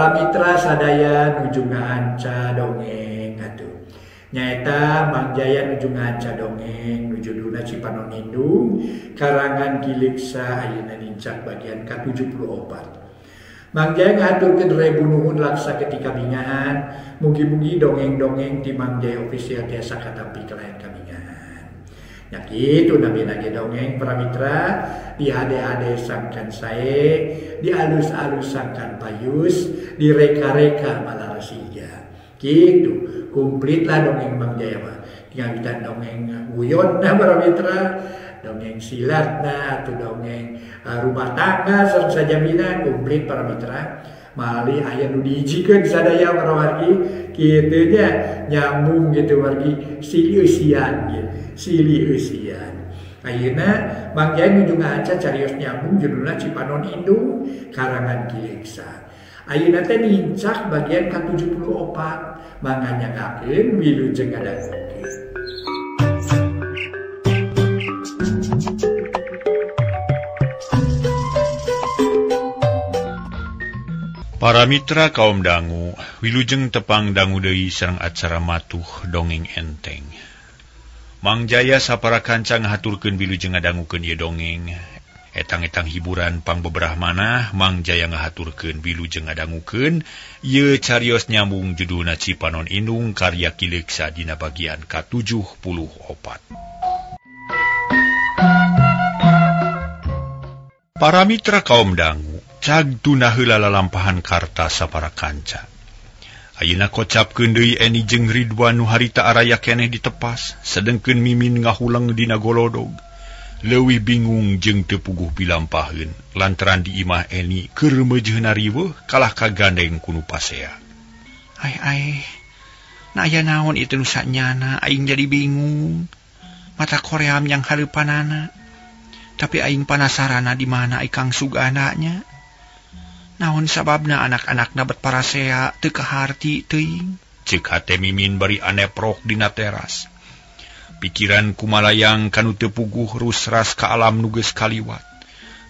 Para mitra sadaya nuju ngaanca dongeng atuh. Nyaeta Mang Jaya nuju ngaanca dongeng nu judulna Cipanon Indung karangan Ki Leuksa ayeuna nincak bagian ka-74. Mang Jaya ngahaturkeun rebu nuhun laksa ketika bingahan, mugi-mugi dongeng-dongeng ti Mang Jaya Official tiasa katampi kalayan kabingahan. Nya kitu namina ge dongeng para mitra, di hade-hade sangkan sae, di alus-alus sangkan payus, di reka-reka malarasiga. Gitu, komplit lah dongeng Mang Jaya mah. Tinggal dongeng guyon nah para mitra, dongeng silat nah, atau dongeng rumah tangga sareng sajamina komplit para mitra. Mali aya nu dihijikeun sadaya para wargi, kitu nya nyambung gitu wargi silieusian gitu, silieusian. Ayeuna Mang Jaya nuju ngaanca carios nyambung judulna Cipanon Indung karangan Ki Leuksa. Ayeuna teh nincak bagian ka-74 manganyakakeun wilujeng ngadangukeun. Para mitra kaum dangu, wilujeng tepang dangu deui sareng acara matuh dongeng enteng. Mang Jaya sapara kanca ngahaturkeun wilujeng ngadangukeun ieu dongeng. Etang-etang hiburan pangbeberah manah, Mang Jaya ngahaturkeun wilujeng ngadangukeun ieu carios nyambung judulna Cipanon Indung karya Ki Leuksa dina bagian ka-74. Para mitra kaum dangu, cag tuna heula lalampahan karta sapara kanca. Ayeuna kocapkeun deui Eni jeung Ridwan nu harita araya keneh ditepas, sedengkeun Mimin ngahuleng dina golodog. Leuwih bingung jeung teu puguh bilampaheun lantaran di imah Eni keur meujeuna riweuh kalah kagandeng ku nu pasea. Ai ai, na aya naon ieu nu sanyana aing jadi bingung. Mata koream yang hareupanana. Tapi aing panasarana di mana Kang Sugana nya. Naon sababna anak-anakna bet parasea teu kaharti teuing. Ceuk hate Mimin bari aneprok dina teras. Pikiran kumalayang kanu teu puguh rusras ka alam nu geus kaliwat.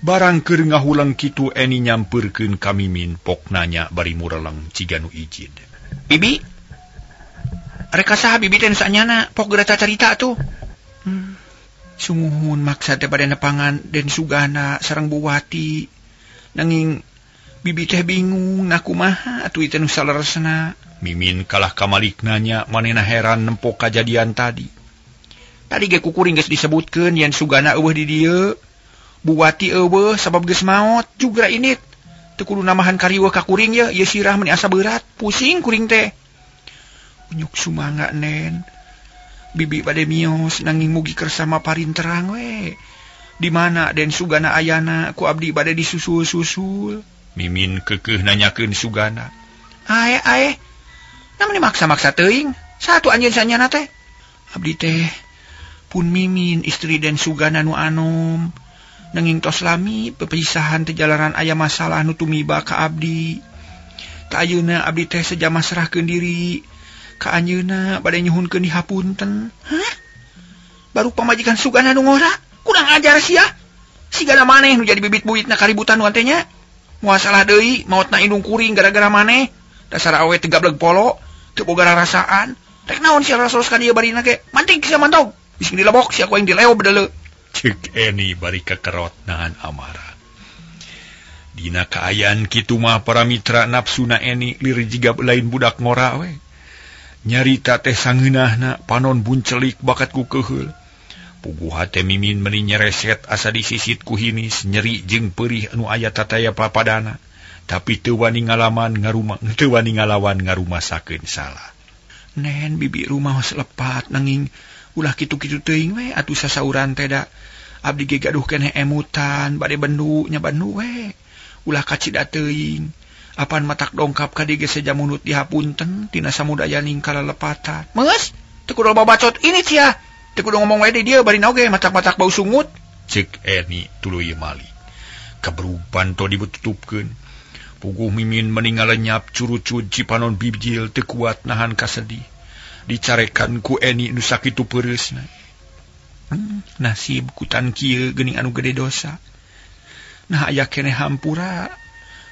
Barang keur ngahuleng kitu Eni nyampeurkeun ka Mimin pok nanya bari mureleng ciga nu ijid. Bibi, rek saha bibi teh nu sanyana pok geura carita atuh. Sumuhun maksa teh bade nepangan Den Sugana sareng Buwati. Nanging bibi teh bingung na kumaha atuh ieu teh nu saleresna. Mimin kalah kamalik nanya manehna heran nempo kajadian tadi. Tadi ge kukuring geus disebutkeun yen Sugana eueuh di dieu. Buwati eueuh sabab geus maot jugra init. Teu kudu namahan kariweuh ka kuring ye, ieu sirah meuni asa beurat, pusing kuring teh. Unyuk sumangga nen. Bibi bade mios nanging mugi kersa maparin terang we. Di mana Den Sugana ayana ku abdi bade disusul-susul. Mimin keukeuh nanyakeun Sugana. Ae ae. Namun maksa-maksa teuing. Satu anjeun sanyana teh. Abdi teh pun Mimin istri Den Sugana nu anom. Nanging tos lami pepisahan teh jalaran aya masalah nu tumiba ka abdi. Ka ayeuna abdi teh seja masrahkeun diri. Ka anjeunna bade nyuhunkeun dihapunten. Hah? Baru pamajikan Sugana nu ngora? Kurang ajar sia. Sigana maneh nu jadi bibit buitna kaributan nu teh nya. Moal salah deui maotna indung kuring gara-gara maneh. Dasar awe teu gableg polo, teu boga rarasaan. Rek naon sia rasos ka dieu barina ge? Manting sia mantog. Bisi dilebok sia ku aing dileo bedele. Ceuk Eni bari kekerot nahan amarah. Dina kaayaan kitu mah para mitra nafsuna Eni lir jiga lain budak ngora we. Nyarita teh sangeunahna panon buncelik bakat ku keuheul. Puguh hate Mimin meuni nyereset asa disisit ku hinis nyeri jeung peurih anu aya tataya papadana. Tapi teu wani ngalaman ngaruma teu wani ngalawan ngarumasakeun salah. Nen bibi rumaos lepat nanging ulah kitu-kitu teuing we atuh sasauran teh da. Abdi ge gaduh keneh emutan bade bendu nya bendu we. Ulah kacida teuing. Apan matak dongkap ka dieu ge seja munut dihapunten tina samudayaning kalalepatan. Meus teu kudu babacot ini sia. Teu kudu ngomong we di dieu bari naoge matak-matak bau sungut. Ceuk Eni tuluy mali. Kabrug panto dibetutupkeun. Puguh Mimin meni ngalenyap curucud Cipanon bijil teu kuat nahan kasedih. Dicarekan ku Eni nu sakitu peureusna. Nasib kutan kieu geuning anu gede dosa. Nah aya keneh hampura.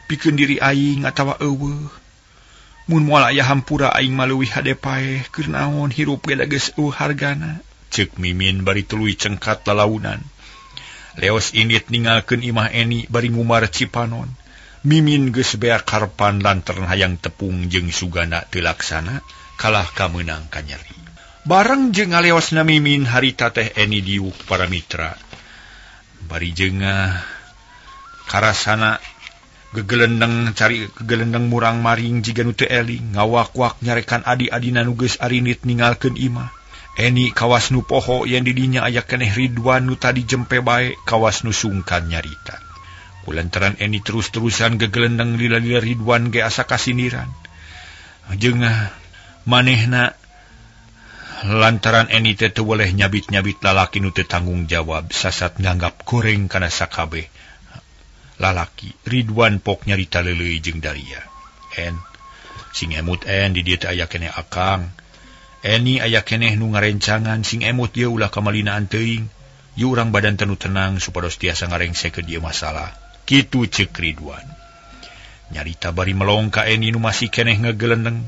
Pikeun diri aing atawa eueuh. Mun moal aya hampura aing mah leuwih hade paeh keur naon hirup ge da geus eueuh hargana. Ceuk Mimin bari tuluy cengkat lalaunan. Leos indit ningalkeun imah Eni bari ngumar Cipanon. Mimin geus beak karpan lantaran hayang tepung jeung Sugana teu laksana kalah kameunang kanyeri. Bareng jeung ngaleosna Mimin harita teh Eni diuk para mitra. Bari jeungah karasana gegelendeng cari gegelendeng murang-maring jiga nu teu eling ngawak-wak nyarekan adi-adina nu geus arinit ningalkeun imah. Eni kawas nu poho yen di dinya aya keneh Ridwan nu tadi jempe bae kawas nu sungkan nyarita. Kulantaran Eni terus-terusan gegelendeng lila-lila Ridwan ge asa kasindiran. Jeungah manehna lantaran Eni teh teu weleh nyabit-nyabit lalaki nu teu tanggung jawab sasat nganggap goreng kana sakabeh lalaki. Ridwan pok nyarita leuleuy jeung Daria. En sing emut en di dieu teh aya keneh akang. Eni aya keneh nu ngarencangan sing emut ieu ulah kamalinaan teuing. Ieu urang badan teu tenang supados tiasa ngarengsekeun ieu masalah. Kitu ceuk Ridwan. Nyarita bari melong ka Eni nu masih keneh ngegelendeng.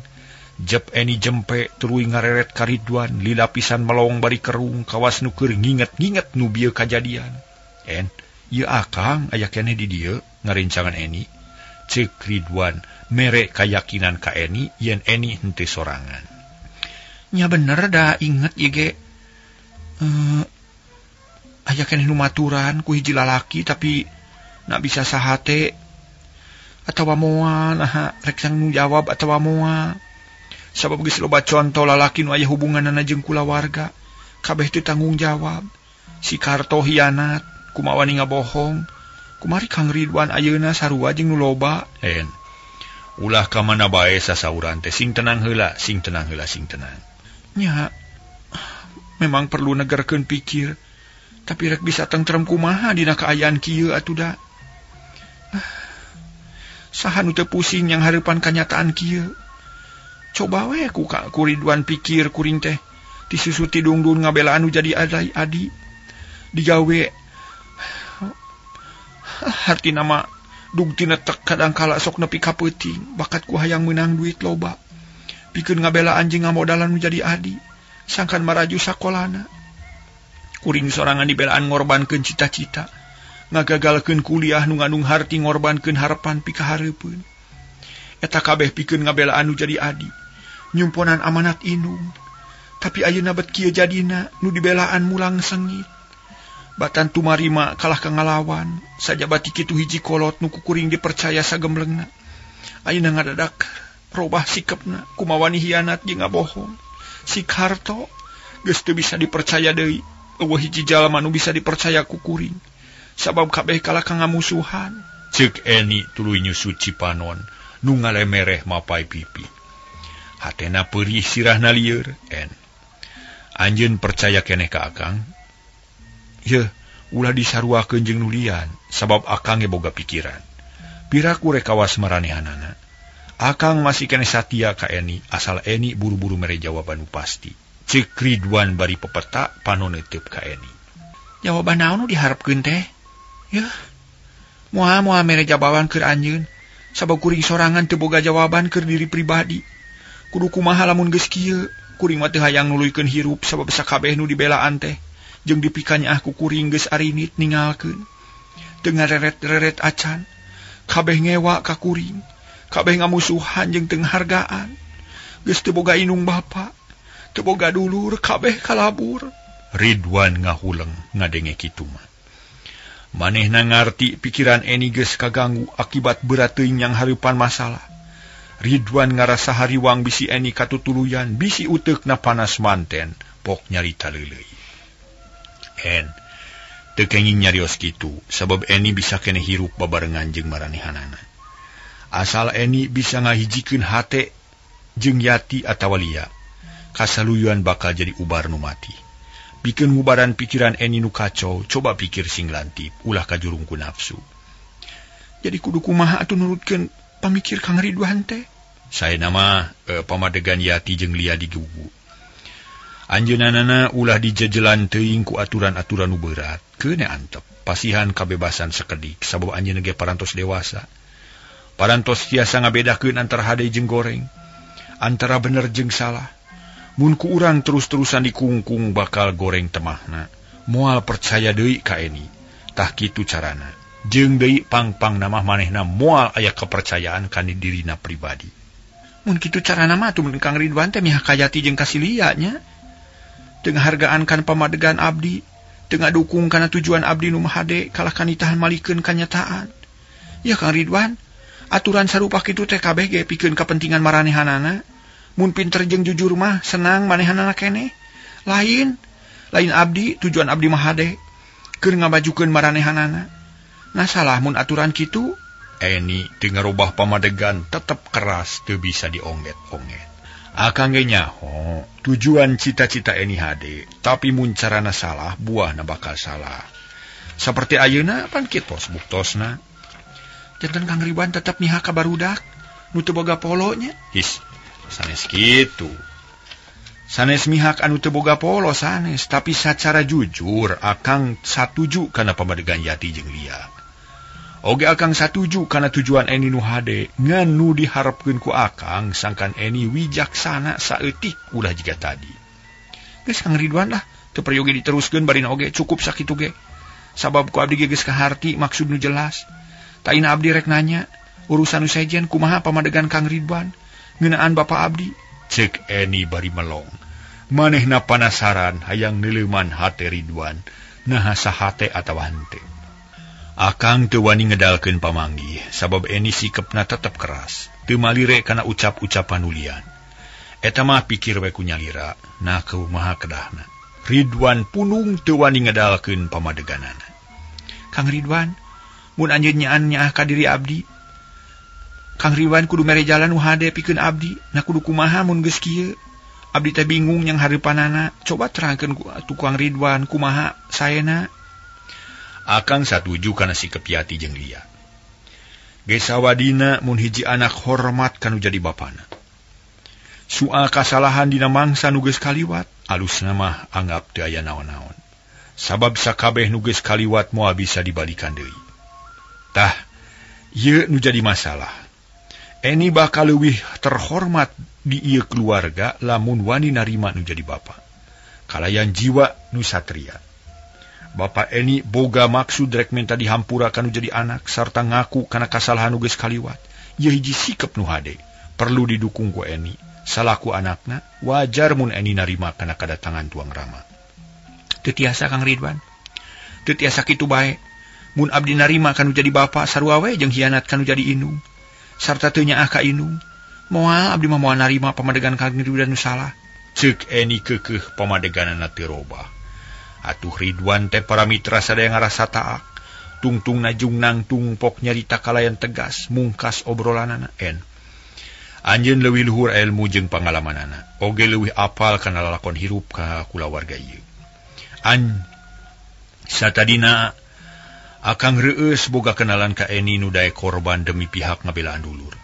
Jep Eni jempe tuluy ngareret ka Ridwan lila pisan melong bari kerung kawas nu keur nginget-nginget nu bieu kajadian. En, ieu akang aya keneh di dieu ngarencangan Eni. Ceuk Ridwan mere kayakinan ka Eni yen Eni henteu sorangan. Nya bener dah inget ieu ge. Aya keneh nu maturan ku hiji lalaki tapi nak bisa sahate atawa moal nah rek sang nu jawab atawa moal. Sabab geus loba conto lalaki nu aya hubunganana jeung kulawarga kabeh teu tanggung jawab. Si Karto hianat, kumaha wani ngabohong. Kumari Kang Ridwan ayeuna sarua jeung nu loba. En ulah ka mana bae sasauran teh sing tenang heula, sing tenang heula, sing tenang. Nya memang perlu negerkeun pikir, tapi rek bisa tentrem kumaha dina kaayaan kieu atuh da. Saha nu teu pusing yang hareupan kanyataan kieu. Coba we ku ku Ridwan pikir kuring teh disusuti dungdun ngabelaan nu jadi adi digawe hartina mah dug tina tek kadang kala sok nepi ka peuting bakat ku hayang meunang duit loba pikeun ngabelaan jeung ngamodalan nu jadi adi sangkan maraju sakolana. Kuring sorangan dibelaan ngorbankeun cita-cita ngagagalkeun kuliah nu ngandung harti ngorbankeun harapan pikahareupeun. Eta kabeh pikeun ngabelaan nu jadi adi nyumponan amanat indung. Tapi ayeuna bet kieu jadina nu dibelaan mulang sengit. Batan tumarima kalah ka ngalawan sajabati kitu hiji kolot nu kukuring dipercaya sagemblengna. Ayeuna ngadadak robah sikepna kumawani hianat jeung ngabohong. Si Karto geus teu bisa dipercaya deui. Eueuh hiji jalma nu bisa dipercaya ku kuring sabab kabeh kalah ka ngamusuhan. Ceuk Eni tuluy nyusut Cipanon nu ngalemereh mapai pipi. Hatena peurih sirahna lieur. En anjeun percaya keneh ka akang? Yeuh, ulah disaruakeun jeung nu lian sabab akang ge boga pikiran. Piraku rek kawas maranehanana. Akang masih keneh satia ka Eni asal Eni buru-buru mere jawaban nu pasti. Ceuk Ridwan bari pepeta panon neuteub ka Eni. Jawaban naon nu diharepkeun teh? Yeuh, moal moal mere jawaban keur anjeun. Sabab kuring sorangan teu boga jawaban keur diri pribadi. Kudu kumaha lamun geus kieu, kuring mah teu hayang nuluykeun hirup sabab sakabeh nu dibelaan teh jeung dipikanyaah ku kuring geus arinit ningalkeun. Teu ngareret-reret acan, kabeh ngewa ka kuring, kabeh ngamusuhan jeung teu ngahargaan. Geus teu boga indung bapa, teu boga dulur, kabeh kalabur. Ridwan ngahuleng ngadenge kitu mah. Manehna ngarti pikiran Eni geus kaganggu akibat berat teuing yang hareupan masalah. Ridwan ngarasa hariwang bisi Eni katutuluyan, bisi uteukna panas manten, pok nyarita leuleuy. En teu kenging nyarios kitu, sabab Eni bisa keneh hirup babarengan jeung maranehanana. Asal Eni bisa ngahijikeun hate jeung Yati atawa Lia, kasaluyuan bakal jadi ubar nu mati. Pikeun ngubaran pikiran Eni nu kacau, coba pikir sing lantip, ulah kajurung ku nafsu. Jadi kudu kumaha atuh nurutkeun pamikir Kang Ridwan teh? Saena mah pamadegan Yati jeung Lia digugu. Anjeunanana ulah dijejelan teuing ku aturan-aturan nu berat, keun antep, pasihan kabebasan sakedik sabab anjeunna ge parantos dewasa. Parantos tiasa ngabedakeun antara hade jeung goreng, antara bener jeung salah. Mun ku urang terus-terusan dikungkung bakal goreng temahna. Moal percaya deui ka Eni. Tah kitu carana. Jeung deui pang-pang namah manehna moal aya kepercayaan kana dirina pribadi. Mun kitu carana mah atuh mun Kang Ridwan teh mihak ka Yati jeung ka Silia nya. Teu ngahargaan kana pamadegan abdi, teu ngadukung kana tujuan abdi nu hade kalah kanitahan malikeun kanyataan. Ya Kang Ridwan, aturan sarupa kitu teh kabeh ge pikeun kapentingan maranehanana. Mun pinter jeung jujur mah senang manehanana keneh. Lain abdi, tujuan abdi mah hade keur ngamajukeun maranehanana. Nah salah mun aturan kitu. Eni teu ngarobah pamadegan tetep keras teu bisa diongget-ongget. Akang ge nyaho tujuan cita-cita Eni hade, tapi mun carana salah buahna bakal salah. Saperti ayeuna pan kitos buktosna. Janten Kang Ridwan tetep mihak ka barudak nu teu boga polo nya. His, sanes kitu. Sanes mihak anu teu boga polo sanes, tapi sacara jujur akang satuju kana pamadegan Yati jeung Lia. Oge akang satuju kana tujuan Eni nu hade, ngan nu diharepkeun ku akang sangkan Eni wijaksana saeutik ulah jiga tadi. Geus Kang Ridwan lah, teu peryogi diteruskeun barina oge cukup sakitu ge. Sabab ku abdi ge geus kaharti maksud nu jelas. Taina abdi rek nanya, urusan nu sejen kumaha pamadegan Kang Ridwan ngeunaan bapa abdi. Cek Eni bari melong. Manehna panasaran hayang neuleuman hate Ridwan, naha sahate atawa henteu. Akang teu wani ngedalkeun pamanggih sabab Eni sikepna tetep keras, teu malire kana ucap-ucapan nulian. Eta mah pikir we ku nyalira, nah kumaha kedahna. Ridwan punung teu wani ngedalkeun pamadeganana. Kang Ridwan, mun anjeun nyaan nyaah ka diri abdi, Kang Ridwan kudu mere jalan nu hade pikeun abdi, nah kudu kumaha mun geus kieu? Abdi teh bingung yang hareupanana. Coba terangkeun ku Kang Ridwan kumaha saena. Akang satuju kana sikep Yati jeung Lia. Geus sawadina mun hiji anak hormat kanu jadi bapana. Soal kasalahan dina mangsa nu geus kaliwat, alusna mah anggap teu aya naon-naon. Sabab sakabeh nu geus kaliwat moal bisa dibalikan deui. Tah, ieu nu jadi masalah. Eni bakal leuwih terhormat di ieu keluarga lamun wani narima nu jadi bapa. Kalayan jiwa nu satria. Bapa Eni boga maksud rek minta dihampura kanu jadi anak sarta ngaku kana kasalahan nu geus kaliwat. Ieu hiji sikep nu hade, perlu didukung ku Eni. Salaku anakna, wajar mun Eni narima kana kadatangan tuang Rama. Teu tiasa Kang Ridwan. Teu tiasa kitu bae. Mun abdi narima kanu jadi bapa sarua we jeung hianat kanu jadi indung. Sarta teu nyaah ka indung. Moal abdi mah moal narima pamadegan Kang Ridwan nu salah. Ceuk Eni keukeuh pamadeganana teu robah. Atuh Ridwan teh para mitra sadaya ngarasa taak. Tungtung najung nangtung pok nyarita kalayan tegas mungkas obrolanana en. Anjeun leuwih luhur ilmu jeung pangalamanana. Oge leuwih apal kana lalakon hirup ka kulawarga ieu. An satadina akang reueus boga kenalan ka Eni nu daek korban demi pihak ngabelaan dulur.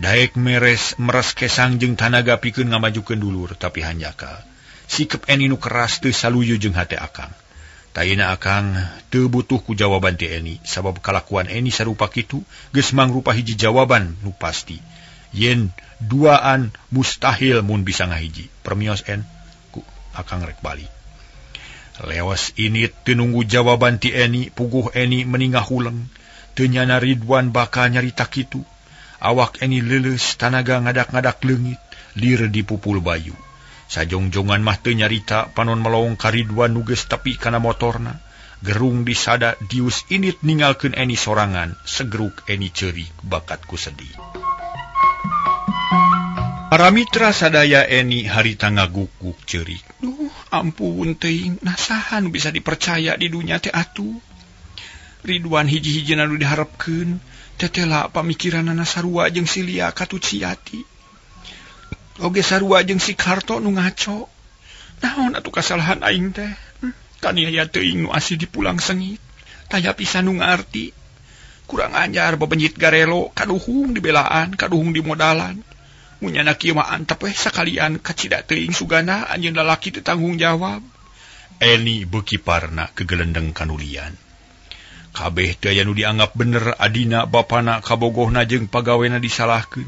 Daek meres meres kesang jeung tanaga pikeun ngamajukeun dulur tapi hanjakal. Sikep Eni nu keras teu saluyu jeung hate akang. Tayina akang teu butuh ku jawaban ti Eni sabab kalakuan Eni sarupa kitu geus mangrupa hiji jawaban nu pasti. Yen duaan mustahil mun bisa ngahiji. Permios en ku akang rek balik. Lewas ini teu nunggu jawaban ti Eni, puguh Eni meningah huleng. Teu nyana Ridwan bakal nyarita kitu. Awak Eni leuleus tanaga ngadak-ngadak leungit, lir dipupul bayu. Sajongjongan mah teu nyarita panon melong ka Ridwan nu geus tepi kana motorna. Gerung disada dius init ninggalkeun Eni sorangan, segeruk Eni ceurik bakat ku sedih. Para mitra sadaya Eni harita ngaguk-guk ceurik. Duh, ampun teuing, nasaha nu bisa dipercaya di dunya teh atuh. Ridwan hiji-hijina nu diharepkeun, tetela pamikiranana sarua jeung si Lia katut si Yati. Oge sarua jeung si Karto nu ngaco. Naon atuh kasalahan aing teh? Kaniaya teuing nu asih dipulang sengit. Taya pisan nu ngarti. Kurang ajar bebenjit garelo, kaduhung dibelaan, kaduhung dimodalan. Munyana kieu mah antep we sakalian kacida teuing sugana anjeun lalaki teu tanggung jawab. Eni beuki parna kegelendeng kanulian. Kabeh teu aya nu dianggap bener adina bapana kabogohna jeung pagawena disalahkeun.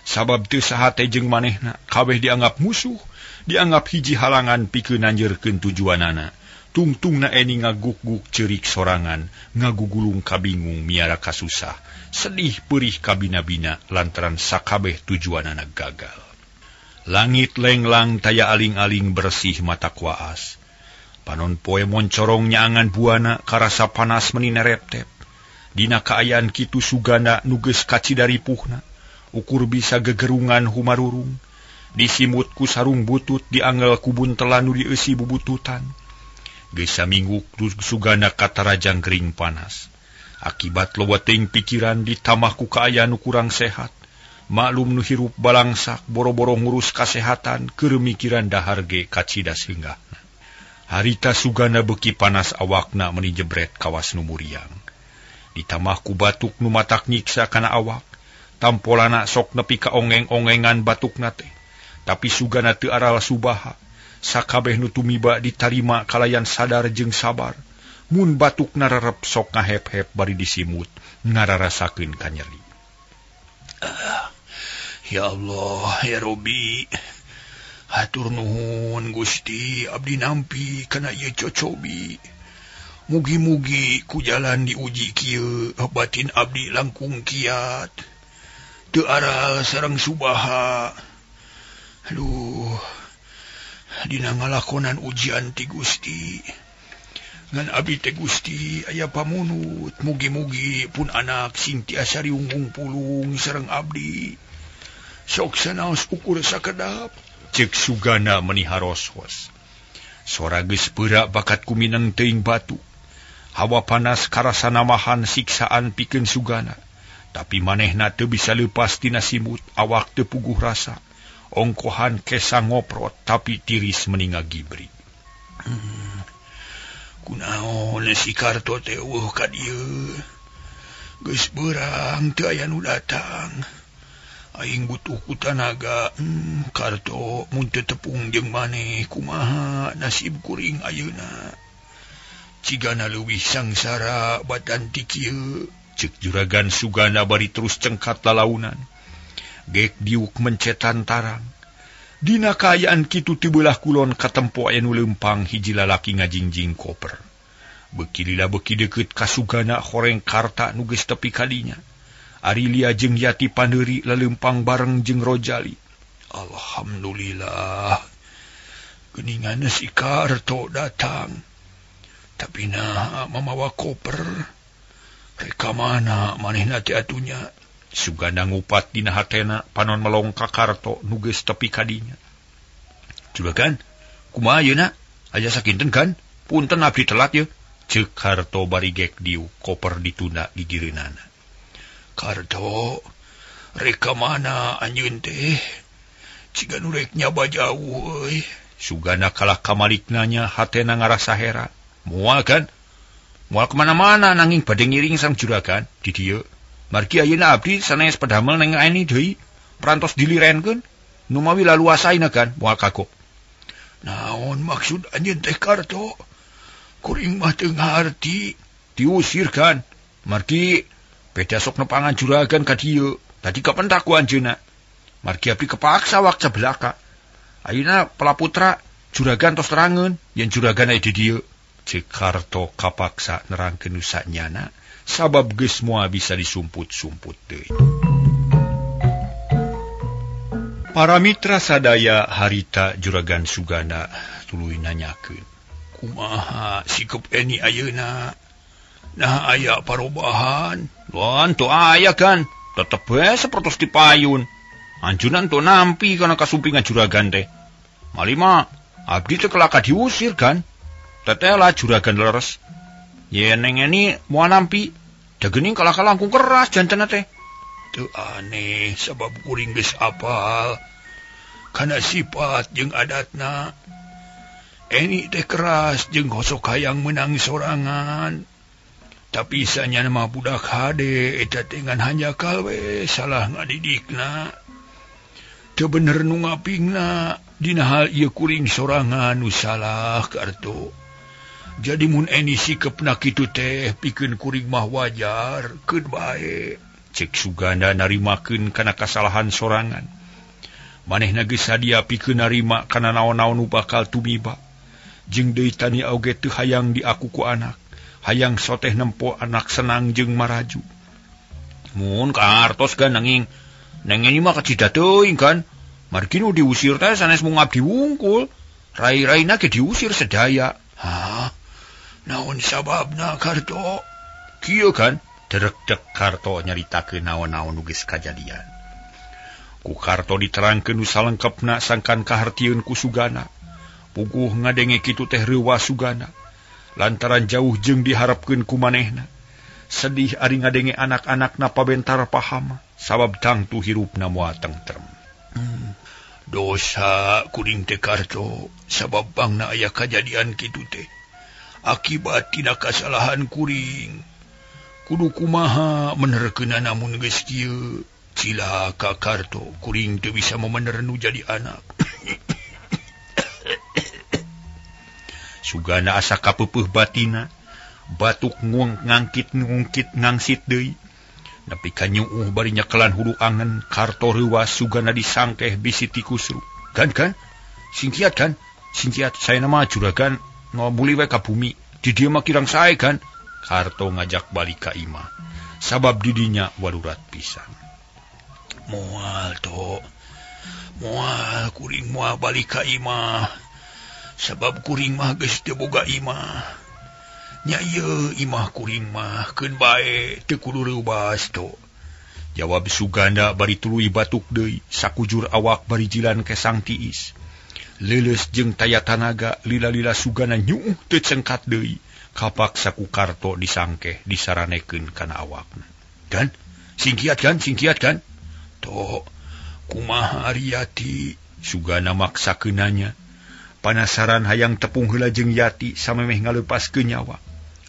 Sabab teu sahate jeung manehna, kabeh dianggap musuh, dianggap hiji halangan pikeun nanjeurkeun tujuanana. Tungtungna Eni ngaguk-guk ceurik sorangan, ngagugulung kabingung miara kasusah, sedih perih kabina-bina lantaran sakabeh tujuanana gagal. Langit lenglang taya aling-aling bersih mata kuaas. Panon poe moncorong nyaangan buana karasa panas meni nereptep. Dina kaayaan kitu Suganda nu geus kacida ripuhna, ukur bisa gegerungan humarurung, disimut ku sarung butut diangel ku buntelan nu dieusi bubututan. Geus saminggu Suganda katarajang gering panas. Akibat loba teuing pikiran ditambah ku kaayaan nu kurang sehat. Maklum nu hirup balangsak boro-boro ngurus kasehatan keur mikiran dahar ge kacida singgahna. Harita Suganda beuki panas awakna meni jebret kawas nu muriang. Ditambah ku batuk nu matak nyiksa kana awak. Tampolana sok nepi ka ongeng-ongengan batukna teh. Tapi Suganda teu aral subaha. Sakabeh nu tumiba ditarima kalayan sadar jeung sabar. Mun batukna rerep sok ngahep-hep bari disimut ngararasakeun kanyeri. Ya Allah, ya Robi. Hatur nuhun Gusti, abdi nampi kana ieu cocobi. Mugi-mugi ku jalan diuji kieu, batin abdi langkung kiat. Teu aral sareng subaha. Aduh, dina ngalakonan ujian ti Gusti. Ngan abdi teh Gusti aya pamunut, mugi-mugi pun anak sing tiasa riunggung pulung sareng abdi. Sok sanaos ukur sakedap. Cek Suganda meni haros-hos. Sora geus peurak bakat kumineng teuing batu. Hawa panas karasa namahan siksaan pikeun Suganda. Tapi manehna teu bisa leupas tina simut, awak teu puguh rasa. Ongkohan kesa ngoprot tapi tiris meni ngagibri. Kunaon si Karto teh eueuh ka dieu. Geus beurang teu aya nu datang. Aing butuh ku tanaga. Karto mun teu tepung jeung maneh kumaha nasib kuring ayeuna. Cigana leuwih sangsara batan ti kieu. Cek juragan Suganda bari terus cengkat lalaunan. Gek diuk mencetan tarang. Dina kaayaan kitu ti beulah kulon katempo aya nu leumpang hiji lalaki ngajingjing koper. Beuki lila beuki deukeut ka Suganda horeng karta nu geus tepi kadinya. Arilia jeung Yati Pandeuri laleumpang bareng jeung Rojali. Alhamdulillah. Geuningan si Karto datang. Tapi nah mamawa koper. Rek ka mana manehna teh atunya? Suganda ngupat dina hatena panon melong ka Karto nu geus tepi kadinya. Juragan, kumaha ayeuna? Aya sakinten kan? Punten abdi telat ye. Ceuk Karto bari gek diuk koper ditunda gigireunana. Karto, rek ka mana anjeun teh? Ciga nu rek nyaba jauh euy. Suganda kalah kamalik nanya hatena ngarasa heran. Moal kan? Moal kemana-mana nanging bade ngiring sang juragan di dieu. Margi ayeuna abdi sanes padamel neng Eni deui, perantos dilirenkeun, numawi laluasaina kan moal kagok. Naon maksud anjeun teh Karto? Kuring mah teu ngarti. Diusir kan. Margi beda sok nepangan juragan ka dieu. Tadi kapentak ku anjeunna. Margi abdi kepaksa wakca belaka. Ayeuna pelaputra juragan tos terangeun yen juragan aya di dieu. Ceuk Karto kapaksa nerangkeun nu sanyana sabab geus moal bisa disumput-sumput deui. Para mitra sadaya harita juragan Suganda tuluy nanyakeun, kumaha sikep Eni ayeuna? Nah aya parobahan? Luan teu aya kan, tetep we sapertos di payun. Anjunan teu nampi kana kasumpingan juragan teh. Malima abdi teh kelaka diusir kan. Tetela juragan leres. Yen neng Eni moal nampi, da geuning kalaka langkung keras jantenna teh. Teu aneh sabab kuring geus apal kana sifat jeung adatna. Eni teh keras jeung hosok hayang meunang sorangan. Tapi sanyana mah budak hade eta teh ngan hanjakal we salah ngadidikna. Teu bener nu ngapingna dina hal ieu kuring sorangan nu salah Karto. Jadi mun Eni sikepna kitu teh pikeun kuring mah wajar, keun bae. Cek Suganda narimakeun kana kasalahan sorangan. Manehna geus sadia pikeun narima kana naon-naon nu bakal tumiba. Jeung deui tani oge teu hayang diaku ku anak, hayang soteh nempo anak senang jeung maraju. Mun kaartos kan nanging neng Eni mah kacida teuing kan. Margi nu diusir teh sanes mung abdi wungkul. Rai-raina ge diusir sedaya. Hah? Naon sababna Karto? Kieu kan terek-tek Karto nyaritakeun naon-naon nu geus kajadian. Ku Karto diterangkeun nu salengkepna sangkan kahartieun ku Sugana. Puguh ngadenge kitu teh reuwas Sugana. Lantaran jauh jeung diharapkeun ku manehna. Sedih ari ngadenge anak-anakna pabentar paham sabab tangtu hirupna moal tentrem. Dosa kuring teh Karto sabab bangna aya kajadian kitu teh. Akibat tina kasalahan kuring. Kudu kumaha menerkeunana mun geus kieu. Cilaka Karto, kuring teu bisa memener nu jadi anak. Sugana asa kapeupeuh batina, batuk nguang ngangkit ngungkit ngangsit deui. Nepi ka nyuuh bari nyekelan hulu angen, Karto reuwas Sugana disangkeh bisi tikusru. Kan kan? Singkiat kan? Singkiat saya nama juragan ngomuli we ka bumi. Di dieu mah kirang sae kan? Karto ngajak balik ka imah. Sabab didinya walurat pisan. Moal to. Moal kuring moal balik ka imah. Sabab kuring mah geus teu boga imah. Nya ieu imah kuring mah keun bae teu kudu reubas to. Jawab Suganda bari tuluy batuk deui, sakujur awak bari jilan kesang tiis. Leuleus jeung taya tanaga lila-lila Suganda nyuuh teu cengkat deui. Kapaksa ku Karto disangkeh disaranekeun kana awakna. Kan? Singkiat kan? Singkiat kan? To, kumaha ari Yati? Suganda maksakeunanya. Panasaran hayang tepung heula jeung Yati samemeh ngaleupaskeun nyawa.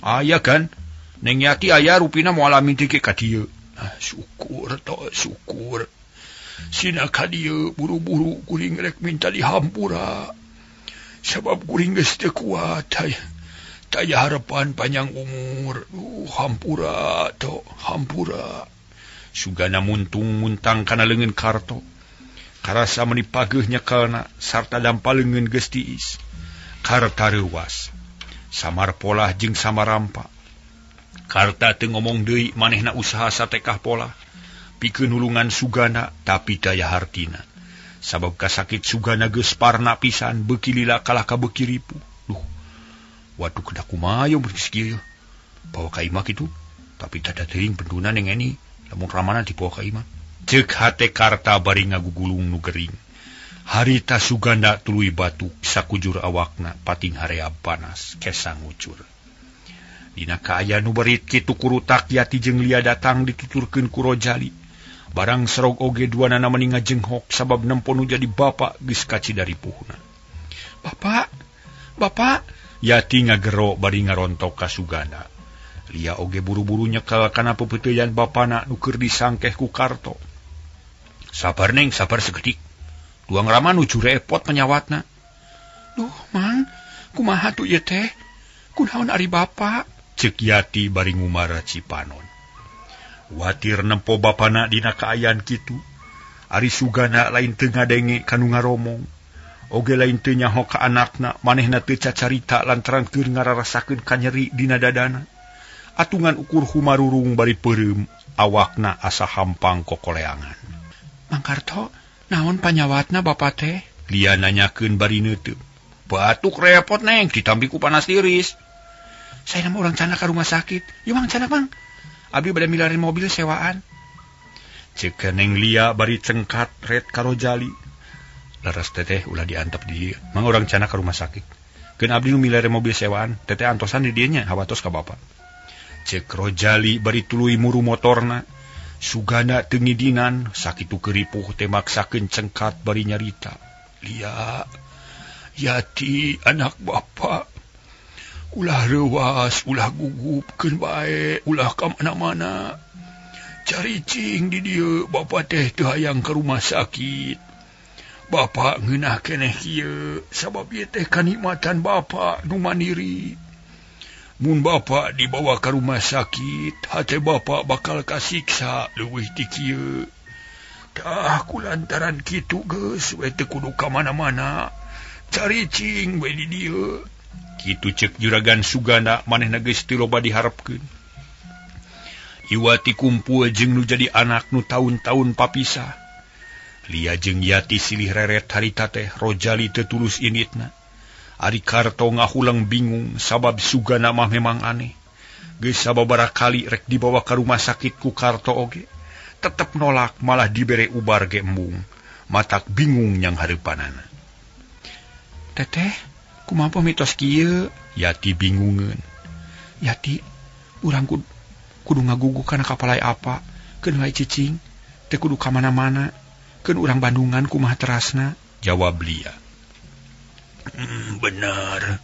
Aya kan? Neng Yati aya rupina moal amin teh ka dieu. Ah, syukur to, syukur. Sina ka dieu buru-buru kuring rek minta dihampura. Sabab kuring geus teu kuat aya. Taya harapan panjang umur. Hampura to, hampura. Sugana muntung-muntang kana leungeun Karto. Karasa meni pageuh nyekelna sarta dampa leungeun geus tiis. Karta reuwas. Samar polah jeung samarampa. Karta teu ngomong deui manehna usaha satekah polah. Pikeun nulungan Sugana tapi daya hartina. Sabab kasakit Sugana geus parna pisan beuki lila kalah ka beuki ripuh. Duh. Waduh kedah kumaha mun geus kieu. Bawa ka imah kitu. Tapi tada teuing benduna neng Eni. Lamun ramana dibawa ka imah. Ceuk hate Karta bari ngagugulung nu gering. Harita Suganda tuluy batuk sakujur awakna pating harea panas kesang ngucur. Dina kaayaan nu berit kitu kurutak Yati jeung Lia datang dituturkeun ku Rojali. Barang serog oge duanana meni ngajenghok sabab nempo nu jadi bapa geus kacida ripuhna. Bapak, bapak, Yati ngagero bari ngarontok ka Suganda. Lia oge buru-buru nyekel kana pepeuteyan bapana nu keur disangkeh ku Karto. Sabar neng, sabar segedik. Duang rama nuju repot penyawatna. Duh, Mang, kumaha tuh ieu teh? Kunaon ari bapa? Ceuk Yati bari ngumara cipanon. Watir nempo bapana dina kaayaan kitu. Ari Sugana lain teu ngadenge kanu ngaromong. Oge lain teu nyaho ka anakna, manehna teu cacarita lantaran keur ngararasakeun kanyeri dina dadana. Atungan ukur humarurung bari peureum, awakna asa hampang kokoleangan. Mang Karto, naon panyawatna bapa teh? Lia nanyakeun bari neuteuk. Batuk repot neng, ditampi ku panas tiris. Saya nama orang cana ka rumah sakit. Yuk Mang, cana Mang. Abdi bade milarin mobil sewaan. Ceuk neng Lia bari cengkat ret ka Rojali. Leres teteh ulah diantep di dieu. Mang orang cana ka rumah sakit. Keun abdi nu milarin mobil sewaan, teteh antosan di dieu nya, hawatos ka bapa. Ceuk Rojali bari tuluy muru motorna. Suganda teu ngidinan, sakitu keuripuh teh maksakeun cengkat bari nyarita. Lia, Yati anak bapa. Ulah reuwas, ulah gugup, keun bae, ulah ka mana-mana. Caricing di dieu bapa teh teu hayang ka rumah sakit. Bapa ngeunah keneh kieu sabab ieu teh kanikmatan bapa nu mandiri. Mun bapak dibawa ke rumah sakit, hate bapak bakal kasiksa leuwih ti kieu. Tah kulantaran kitu geus we teu kudu ka mana-mana. Caricing we di dieu. Kitu cek Juragan Sugana manehna geus teu loba diharepkeun. Iwati kumpul jeung nu jadi anak nu taun-taun papisah. Lia jeung Yati silih reret harita teh Rojali teu tulus inditna. Ari Karto ngahulang bingung sabab Sugana mah memang aneh. Geus sababaraha kali rek dibawa ka rumah sakit ku Karto oge, tetep nolak malah dibere ubar ge embung. Matak bingung nyang hareupanana. Teteh, kumaha mitos kieu? Yati bingungeun. Yati, urang kudu ngagugu kana kapalai apa, keun wae cicing, teu kudu ka mana-mana, keun urang Bandungan kumaha terasna? Jawab Lia. Bener.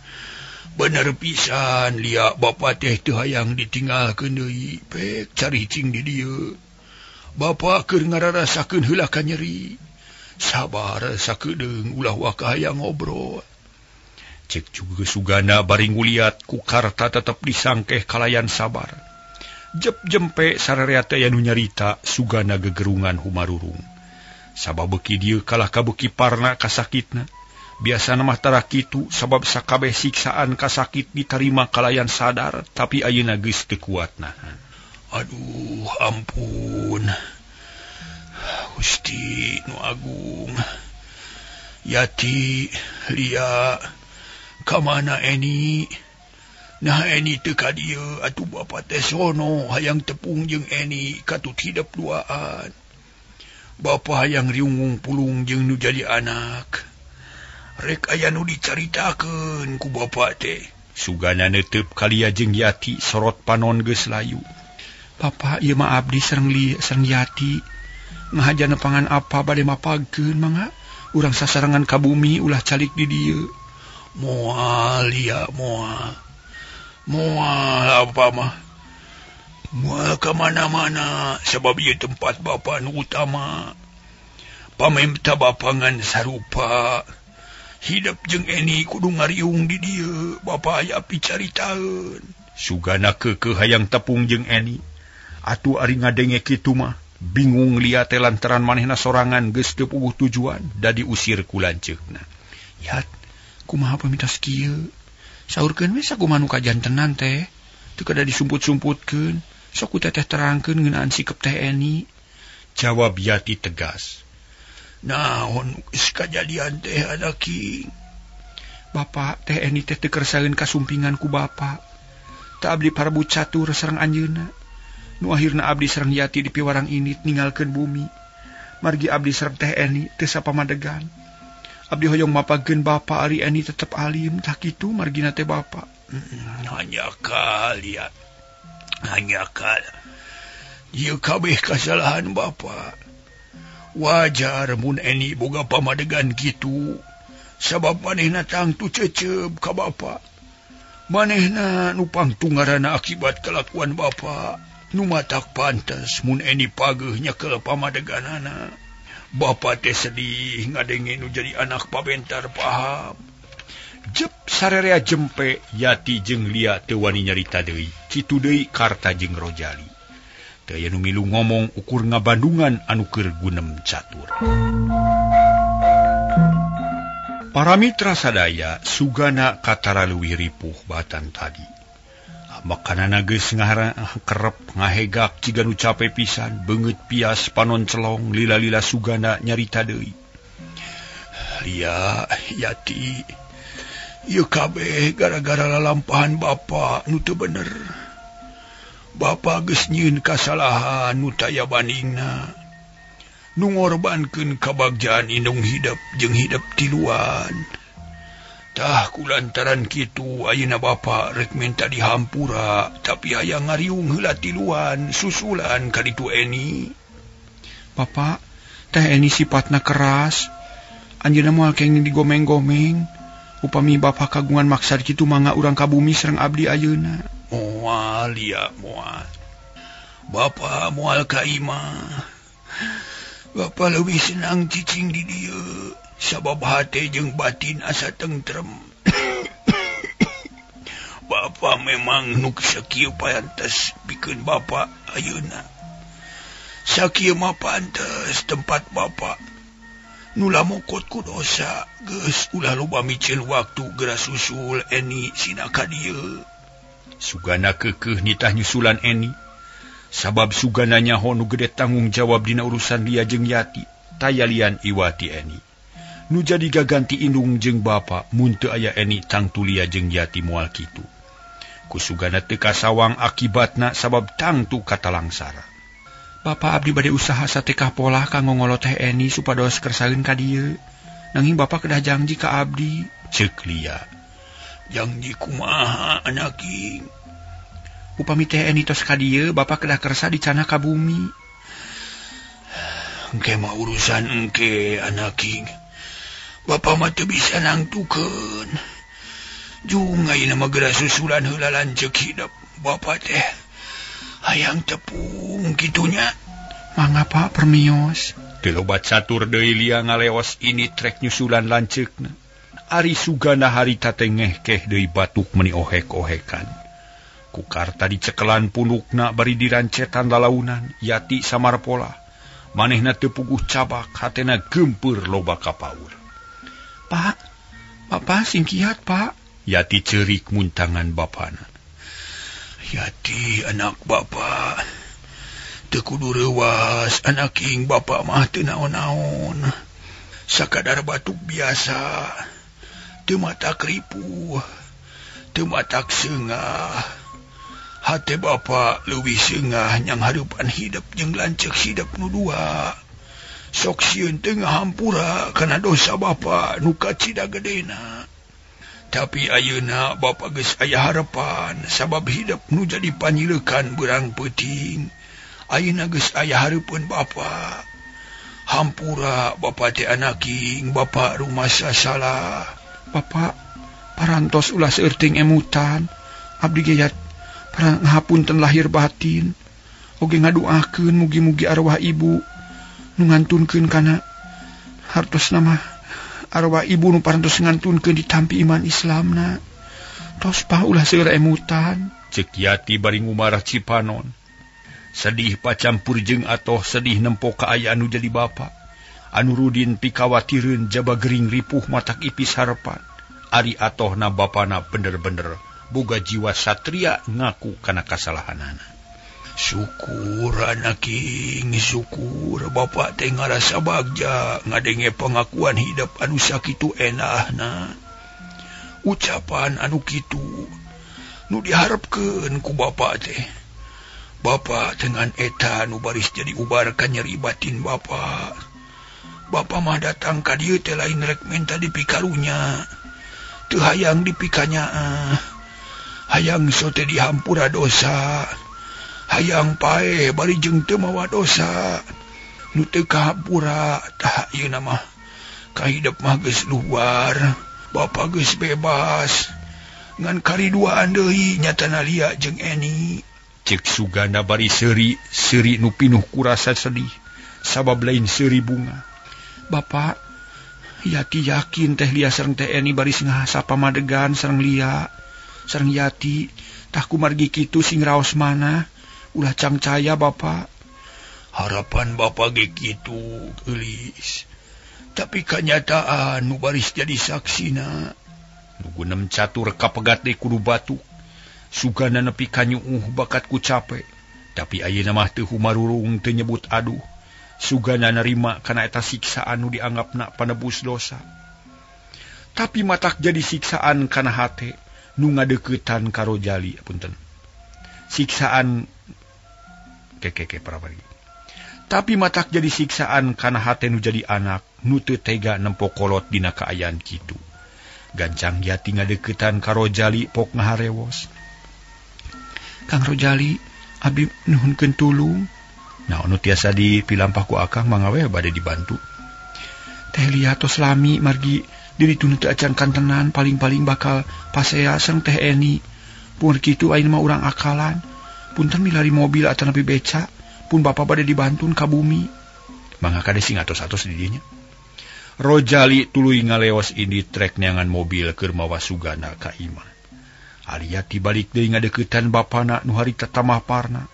Bener pisan Lia, bapa teh teu hayang ditinggalkeun deui, pek caricing di dieu. Bapa keur ngararasakeun heula ka nyeri. Sabar sakedeung ulah waka hayang ngobrol. Cek juga Sugana bari nguliat ku Karta tetep disangkeh kalayan sabar. Jep jempe sararea teh anu nyarita Sugana gegerungan humarurung. Sabab beuki dieu kalah ka beuki parna kasakitna. Biasana mah tara kitu sabab sakabeh siksaan kasakit ditarima kalayan sadar, tapi ayeuna geus teu kuat nahan. Aduh, ampun. Gusti nu agung. Yati, Lia, ka mana Eni? Nah Eni teu ka dieu atuh bapa teh sono hayang tepung jeung Eni katut hidep duaan. Bapa hayang riungung pulung jeung nu jadi anak. Rek aya nu dicaritakeun ku bapa teh. Sugana neuteup ka Lia jeung Yati sorot panon geus layu. Bapa ieu mah abdi sareng sareng Yati. Ngahaja nepangan apa bade mapagkeun mangga? Urang sasarengan ka bumi ulah calik di dieu. Moal Lia, moal. Moal apa mah? Moal ka mana-mana sabab ieu tempat bapa nu utama. Pamemta bapa ngan sarupa. Hidup jeung Eni kudu ngariung di dieu, bapa aya picaritaeun. Sugana keukeuh hayang tepung jeung Eni. Atuh ari ngadenge kitu mah bingung Lia teh lantaran manehna sorangan geus teu puguh tujuan da diusir ku lanceukna. Yat, kumaha pamitas kieu? Saurkeun we sakumaha nu kajantenan teh. Teu kada disumput-sumputkeun. Sok ku teteh terangkeun ngeunaan sikep teh Eni. Jawab Yati tegas. Naon geus kajadian teh adaki? Bapak teh Eni teh teu kersaeun kasumpingan ku bapa. Teu abdi parebut catur sareng anjeunna. Nu akhirna abdi sareng Yati di piwarang init ninggalkeun bumi. Margi abdi sareng teh Eni teu sapamadegan. Abdi hoyong mapagkeun bapa ari Eni tetep alim tah kitu margina teh bapa. Hanya kal ya. Hanya kal. Ieu kabeh kasalahan bapa. Wajar mun Eni boga pamadegan kitu. Sabab manehna tangtu cecep ka bapa. Manehna nu pangtungarana akibat kelakuan bapa. Nu matak pantes mun Eni pageuh nyekel pamadeganana. Bapa teh sedih ngadenge nu jadi anak pabentar paham. Jep sarerea jempe Yati jeung Lia teu wani nyarita deui. Kitu deui Karta jeung Rojali. Teu aya nu milu ngomong ukur ngabandungan anu keur gunem catur. Para mitra sadaya Sugana katara leuwih ripuh batan tadi. Makanana geus kerep ngahegak jiga nu cape pisan, beungeut pias panon celong lila-lila Sugana nyarita deui. Lia, Yati, ieu kabeh gara-gara lalampahan bapa nu teu bener. Bapa geus nyieun kasalahan nu taya bandingna. Nu ngorbankeun kabagjaan indung hidep jeung hidep tiluan. Tah kulantaran kitu ayeuna bapa rek minta dihampura, tapi hayang ngariung heula tiluan susulan ka ditu Eni. Bapa, teh Eni sifatna keras. Anjeunna moal kenging digomeng-gomeng. Upami bapa kagungan maksad kitu mangga urang ka bumi sareng abdi ayeuna. Moal ya moal. Bapa moal ka imah. Bapa leuwih senang cicing di dieu. Sabab hate jeung batin asa tentrem. Bapak memang nu sakieu pantes bikeun bapak ayeuna. Sakieu mah pantes tempat bapak. Nu lamokot ku dosa geus ulah loba miceun waktu geura susul Eni sina ka dieu. Sugana keukeuh nitah nyusulan Eni. Sabab Sugana nyaho nu gede tanggung jawab dina urusan Lia jeung Yati, tayalian Iwati Eni. Nu jadi gaganti indung jeung bapa mun teu aya Eni tangtu Lia jeung Yati moal kitu. Ku Sugana teu kasawang akibatna sabab tangtu katalangsara. Bapak abdi bade usaha satekah polah kanggo ngolot teh Eni supados kersaeun ka dieu. Nanging bapak kedah janji ka abdi. Ceuk Lia. Janji kumaha anaking? Upami teh Eni tos ka dieu, bapak kedah kersa dicana ka bumi. Engke mah urusan engke anaking. Bapak mah teu bisa nangtukeun. Jung ayeuna mah geura susulan heula lanceuk hidep bapak teh. Hayang tepung kitunya. Mangga Pak permios. Teu loba catur deui Lia ngaleos ini trek nyusulan lanceukna. Ari Sugana harita teh ngehkeh deui batuk meuni ohek-ohekan. Ku karta dicekelan punukna bari dirancetan lalaunan Yati samarpola. Manehna teu puguh cabak hatena geumpeur loba kapaur. Pak, Bapak singkiat Pak. Yati ceurik muntangan bapana. Yati anak bapak teu kudu reuwas anaking bapak mah teu naon-naon. Sakadar batuk biasa, teu matak ripuh, teu matak seungah. Hate bapak leuwih seungah nyang hareupan hidep jeung lanceuk hidep nu dua. Sok sieun teu ngahampura kana dosa bapak nu kacida gedena. Tapi ayeuna bapak geus aya harapan sabab hidep nu jadi panyileukan beurang peuting. Ayeuna geus aya hareupeun bapak. Hampura bapak teh anaking, bapak rumasa salah. Bapak parantos ulah seueur emutan. Abdi ge yat parang ngahapunten lahir batin. Oge ngaduakeun mugi-mugi arwah ibu nu ngantunkeun kana hartosna mah arwah ibu nu parantos ngantunkeun ditampi iman Islamna. Tos pah ulah seueur emutan. Ceuk Yati bari ngumarah Cipanon. Sedih pacampur jeung atoh sedih nempo kaayaan nu jadi bapa. Anu rudin pikawatireun jaba gering ripuh matak ipis harepan. Ari atohna bapana bener-bener boga jiwa satria ngaku kana kasalahanana. Syukur anaking, syukur bapak teh ngarasa bagja ngadenge pengakuan hidup anu sakitu enahna. Ucapan anu kitu nu diharepkeun ku bapak teh. Bapak dengan eta nu baris jadi ubar ka nyeri batin bapak. Bapak mah datang ka dieu teh lain rek menta dipikarunya. Teu hayang dipikanyaah. Hayang sote dihampura dosa. Hayang pae bari jeung teu mawa dosa. Nu teu kahampura tah ieu mah kahidep mah geus luar. Bapak geus bebas. Ngan kariduaan deui nyatana Lia jeung Eni. Cek Sugana bari seuri, seuri nu pinuh kurasa sedih sabab lain seuri bunga. Bapak Yati yakin teh Lia sareng teh Eni baris ngahasa pamadegan sareng Lia sareng Yati. Tah kumargi kitu sing raos mana ulah cangcaya bapak. Harapan bapak ge kitu geulis. Tapi kanyataan nu baris jadi saksina. Nu gunem catur kapegat deui kudu batuk. Sugana nepi ka nyuuh bakat ku cape. Tapi ayeuna mah teu humarurung teu nyebut aduh. Sugana narima kana eta siksaan nu dianggapna panebus dosa. Tapi matak jadi siksaan kana hate nu ngadeuketan ka Rojali punten. Siksaan kekeke parabari. Tapi matak jadi siksaan kana hate nu jadi anak nu teu tega nempo kolot dina kaayaan kitu. Gancang Yati ngadeuketan ka Rojali pok ngaharewos. Kang Rojali, abdi nuhunkeun tulung. Nah, anu tiasa dipilampah ku akang mangga we bade dibantu. Teh Lia tos lami margi diri tunu teu acan kantenan paling-paling bakal pasea sareng teh Eni. Pun kitu ayeuna mah urang akalan. Punten milari mobil atanapi beca, pun bapa bade dibantun ka bumi. Mangga kade sing atos-atos di dinya. Rojali tuluy ngaleos ini trek neangan mobil keur mawa Sugana ka imah. Ari Yati balik deui ngadeuketan bapana nu harita tamah parna.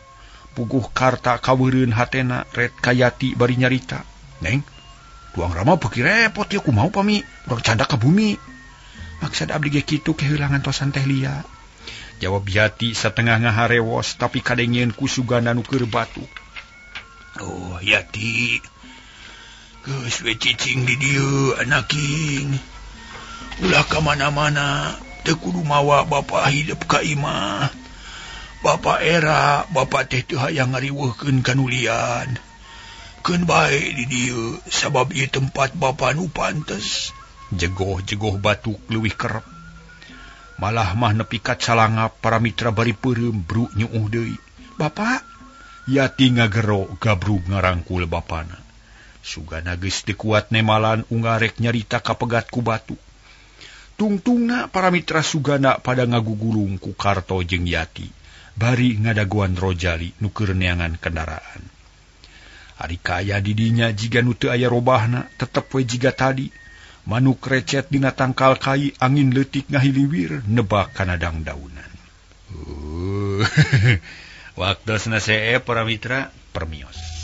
Puguh Karta kaweureun hatena ret ka Yati bari nyarita. Neng, tuang Rama beuki repot ieu kumaha pami urang candak ka bumi. Maksad abdi ge kitu kehilangan tosan teh Lia. Jawab Yati satengah ngaharewos tapi kadengieun ku Sugana nu keur batuk. Oh Yati, geus we cicing di dieu anaking. Ulah ka mana-mana, teu kudu mawa bapa hidup ka imah. Bapa era, bapa teh teu hayang ngariweuhkeun kanulian. Keun bae di dieu sabab ieu tempat bapa nu pantes. Jegoh-jegoh batuk leuwih kerep. Malah mah nepi ka calangap para mitra bari peureum bruk nyuuh deui. Bapak, Yati ngagero gabrug ngarangkul bapana. Sugana geus teu kuat nemalan ungarek nyarita kapegat ku batu. Tungtungna para mitra Sugana pada ngagugulung ku Karto jeung Yati, bari ngadaguan Rojali nu keur neangan kendaraan. Ari kaya di dinya jiga nu teu aya robahna, tetep we jiga tadi. Manuk recet dina tangkal kai, angin leutik ngahiliwir nebak kana dangdaunan. Waktosna see para mitra permios.